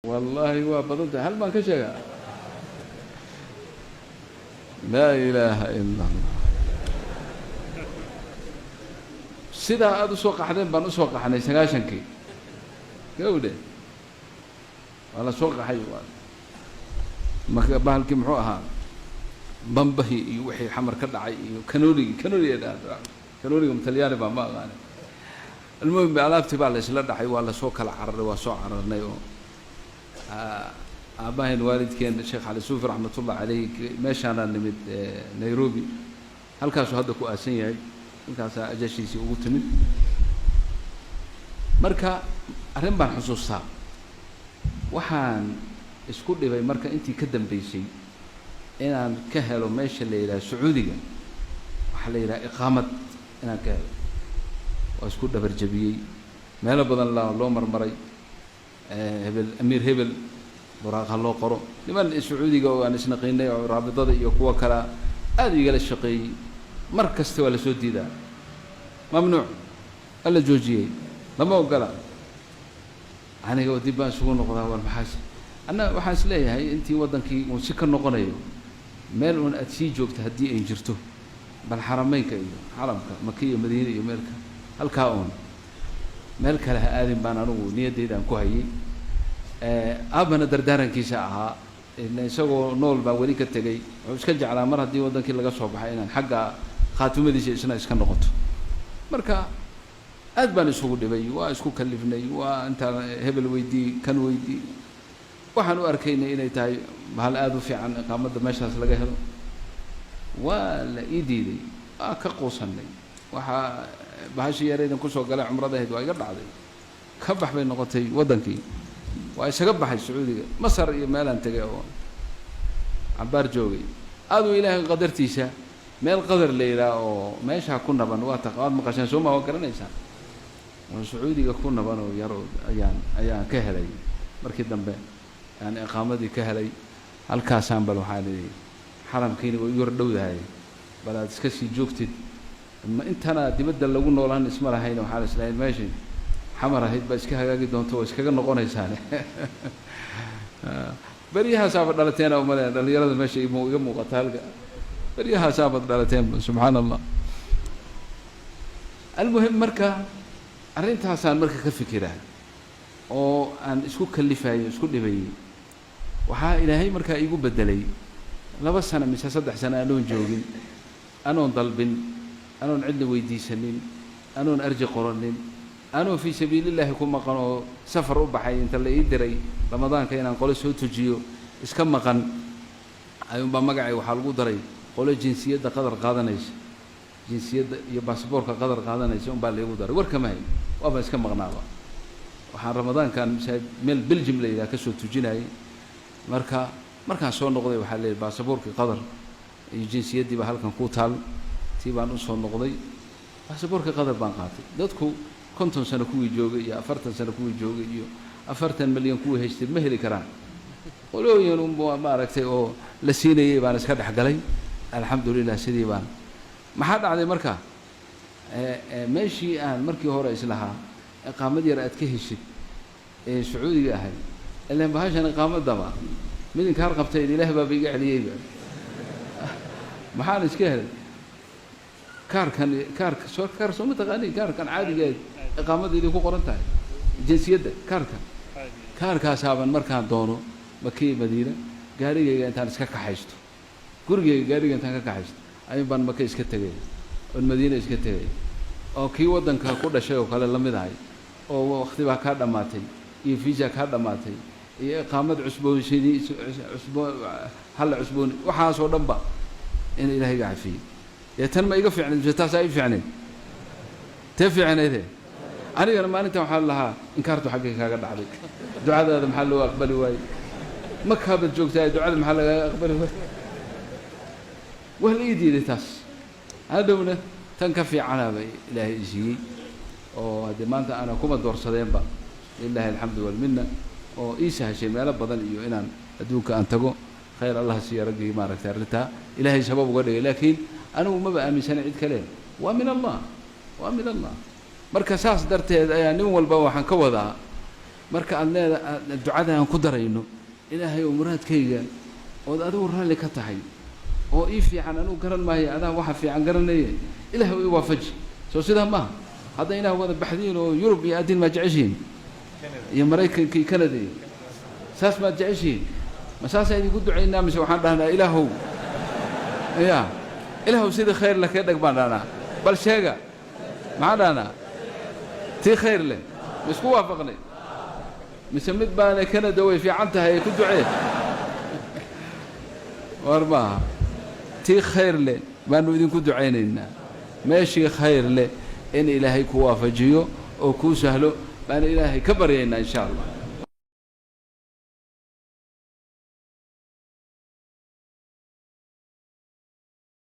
Wallaahi waa badan tahay. Hal baan ka sheegaa. Laa ilaaha ila Allah. Sidaa aada usoo qaxdeen baan usoo qaxnay 90-kii, gawdhe waa la soo qaxay. Marka bahalkii muxuu ahaa, bambahi iyo wixii Xamar ka dhacay iyo kanoonigi, kanooniga dha, kanooniga Talyaani baa, ma aqaani. Almuhim, alaabtii baa la isla dhacay, waa lasoo kala cararay, waa soo cararnay. Oo aabbahayn, waalidkeen Sheekh Cali Suufi raxmatullah caleyh, meeshaanaa nimid Nairobi, halkaasuu hadda ku aasan yahay, halkaasaa ajashiisii ugu timid. Marka arrin baan xusuustaa, waxaan isku dhibay marka intii ka dambeysay inaan ka helo meesha la yidhaha Sacuudiga, waxaa la yidhaha iqaamad inaan ka helo. Waa isku dhabar jabiyey, meelo badan la loo marmaray, hebel amiir hebel buraaq ha loo qoro. Niman Sacuudiga oo aan isnaqiinay oo raabidada iyo kuwo kalea aada igala shaqeeyey. Mar kasta waa lasoo diidaa, mamnuuc, waa la joojiyey, lama ogola. Aniga dib baan isugu noqdaa, war maxaas? Anna waxaan is leeyahay intii waddankii uun si ka noqonayo, meel uun aada sii joogto haddii ay jirto, bal Xarameynka iyo xaramka Maka iyo Madiine iyo meelka halkaa uun, meel kale ha aadin baan anigu niyaddeydaan ku hayay. Aabbana dardaarankiisa ahaa, ila isagoo nool baa weli ka tegey, wuxuu iska jeclaa mar haddii waddankii laga soo baxay inaan xagga khaatimadiisa isna iska noqoto. Marka aad baan isugu dhibay, waa isku kalifnay, waa intaan hebel weydii, kan weydii. Waxaan u arkaynay inay tahay bahal aada u fiican iqaamadda meeshaas laga helo. Waa la ii diiday, waa ka quusanay. Waxaa bahashii yaraydan kusoo galay cumrada ahayd waa iga dhacday, ka bax bay noqotay waddankii. Waa isaga baxay Sacuudiga, Masar iyo meelaan tegay oo cabaar joogay. Aaduu Ilaahay qadartiisa meel Qadar la yidhaah oo meeshaa ku naban, waa taq, waad maqasheen sooma? Waa garanaysaan, oo Sacuudiga ku naban oo yar oo ayaan ka helay. Markii dambe ayaan iqaamadii ka helay halkaasaan. Bal waxaan idhi xaramkiina way u yar dhowdahay, bal aad iska sii joogtid. Ma intana dibadda lagu noolaan isma lahayn, waxaan islahayn meeshii Xamar ahayd baa iska hagaagi doonto oo iskaga noqonaysaane. Beryahaasaaba dhalateena umaleyn, dhalinyarada meesha iga muuqata halka beryahaasaabad dhalateenba, subxaan Allah. Almuhim, marka arrintaasaan marka ka fikiraa oo aan isku kalifayo, isku dhibayay. Waxaa Ilaahay markaa iigu beddelay 2 sano mise 3 sano anoon joogin, anoon dalbin, anoon cidna weydiisanin, anoon arji qoranin, anoo fii sabiilillaahi ku maqan oo safar u baxay, inta la ii diray Ramadaanka inaan qolo soo tujiyo, iska maqan ayuunbaa magacay waxaa lagu daray qolo jinsiyadda Qadar qaadanaysa, jinsiyadda iyo basaboorka Qadar qaadanaysa unbaa laigu daray. War kama hay, waaba iska maqnaaba. Waxaan Ramadaankan masaajid meel Belgium la yidhaha kasoo tujinayay. Marka markaan soo noqday waxaa la yidhi baasaboorkii Qadar iyo jinsiyaddii baa halkan ku taal. Tii baan usoo noqday, baasaboorkii Qadar baan qaatay. Dadku 50 sano kuwii joogay iyo 40 sano kuwii joogay iyo 40 milyan kuwii haystay ma heli karaan. Qolooyin unba maaragtay oo la siinayay baan iska dhex galay, alxamdulilah, sidii baan. Maxaa dhacday marka? Meeshii aan markii hore islahaa iqaamad yar aad ka heshid ee Sacuudiga ahay, ilan bahashan iqaamadaba mid inkaar qabtay, Ilaah baaba iga celiyeyba. Maxaan iska helay? Kaarkan, kaarka soo, kaar soo ma taqaaniin? Kaarkan caadigeed iqaamadda idin ku qoran tahay, jinsiyadda, kaarka, kaarkaasaaban markaan doono Makiya Madiina gaarigayga intaan iska kaxaysto, gurigayga gaariga intaan ka kaxaysto ayuun baan Maka iska tegay oon Madiina iska tegay, oo kii waddanka ku dhashay oo kale la mid ahay, oo wakti baa kaa dhammaatay iyo visa kaa dhammaatay iyo iqaamad cusboonsidii cusbo halla cusbooni, waxaasoo dhan ba in Ilahay iga cafiyey. Dee tan ma iga fiicnayd mise taasaa ii fiicnayd? Tee fiicnayde? Anigana maalintan waxaa lahaa inkaartu xaggay kaaga dhacday, ducadaada maxaa loo aqbali waayey? Makaabaad joogtaay, ducada maxaa lagaaga aqbali waayey? Waa la ii diiday taas. Hadhowna tan ka fiicanaaba Ilaahay i siiyey, oo haddee maanta ana kuma doorsadeenba, lilahi alxamdu walminna, oo ii sahashay meelo badan iyo inaan adduunka aan tago. Khayr Allah siiya raggii maaragtay arrintaa Ilaahay sabab uga dhigay, laakiin anigu maba aaminsana cid kale, waa min Allah, waa min Allah. Marka saas darteed ayaa nin walba waxaan ka wadaa. Marka aada leeda ducada aan ku darayno, Ilaahay oo muraadkayga ood adigu raalli ka tahay oo ii fiican, anugu garan maayo, adaa waxa fiican garanaye, Ilahay ii waafaji. Soo sidaa maaha? Hadda ilaah wada baxdiin oo Yurub iyo addiin maad jeceshihiin, iyo Maraykanka iyo Canada iyo saas maad jeceshihiin? Ma saasaan idinku ducaynaa, mise waxaan dhahnaa Ilaahow, ya Ilaahow, sidii khayr leh ka dheg baan dhahnaa? Bal sheega, maxaan dhahnaa? Tii khayr leh ma isku waafaqnay, mise mid baana Canada way fiican tahay ku ducee? War maaha, tii khayr leh baanu idinku ducaynaynaa. Meeshii khayr leh in Ilaahay ku waafajiyo oo kuu sahlo baan Ilaahay ka baryaynaa, insha Allah.